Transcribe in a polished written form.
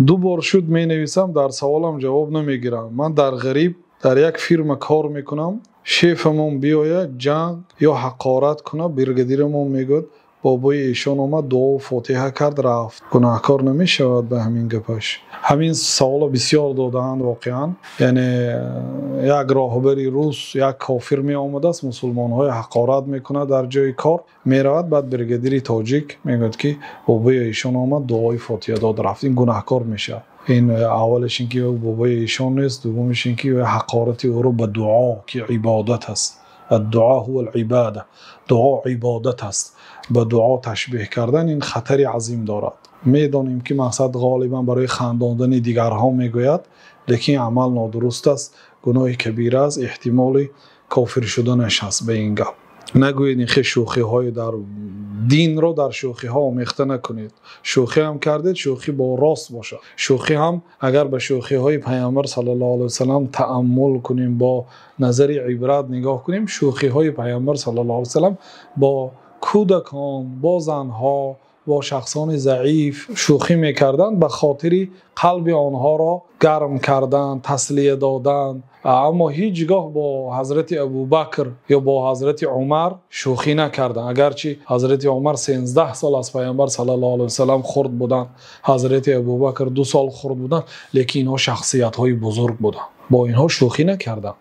Ду бор шуд менависам, дар саволам ҷавоб намегирам. Ман дар ғариб дар як фирма кор мекунам. Шефамон биёяд, ҷанг ё ҳақорат кунад, бригадирамон мегӯяд: «Бобои эшон омад, дуо фотиҳа кард, рафт». Гунаҳкор намешавад ба ҳамин гапаш? Ҳамин саволо бисёр додаанд воқеан. Яъне як роҳбари рус, як кофир меомадааст, мусулмонҳои ҳақорат мекунад дар ҷои кор, меравад, баъд бригадири тоҷик мегӯяд, ки бобои эшон омад, дуои фотиҳа дод, рафт. Ин гунаҳкор мешавад. Ин аввалаш ин ки бобои эшон нест, дуввумаш ин ки ҳақорати ӯро ба дуо, ки ибодат аст, ад-дуо ҳувал ибода, дуо ибодат аст, ба дуо ташбеҳ кардан ин хатари азим дорад. Медонем, ки мақсад ғолибан барои хандондани дигарҳо мегӯяд, лекин амал нодуруст аст, гуноҳи кабира аст, эҳтимоли кофир шуданаш ҳаст. Ба ин гап нагӯед. Ин хел шӯхиҳои дар динро дар шӯхиҳо омехта накунед. Шӯхӣ ҳам кардед, шӯхӣ бо рост бошад. Шӯхӣ ҳам агар ба шӯхиҳои Паёмбар саллаллоҳу алайҳи васаллам тааммул кунем, бо назари ибрат нигоҳ кунем, шӯхиҳои Паёмбар саллаллоҳу алайҳи васаллам бо кӯдакон, бо занҳо, бо шахсони заиф шӯхӣ мекарданд ба хотири қалби онҳоро гарм кардан, таслия додан. Аммо ҳеҷгоҳ бо Ҳазрати Абӯбакр ё бо Ҳазрати Умар шӯхӣ накарданд. Агарчи Ҳазрати Умар 13 сол аз Паёмбар саллаллоҳу алайҳи васаллам хурд буданд, Ҳазрати Абӯбакр 2 сол хурд буданд, лекин инҳо шахсиятҳои бузург буданд, бо инҳо шӯхӣ накарданд.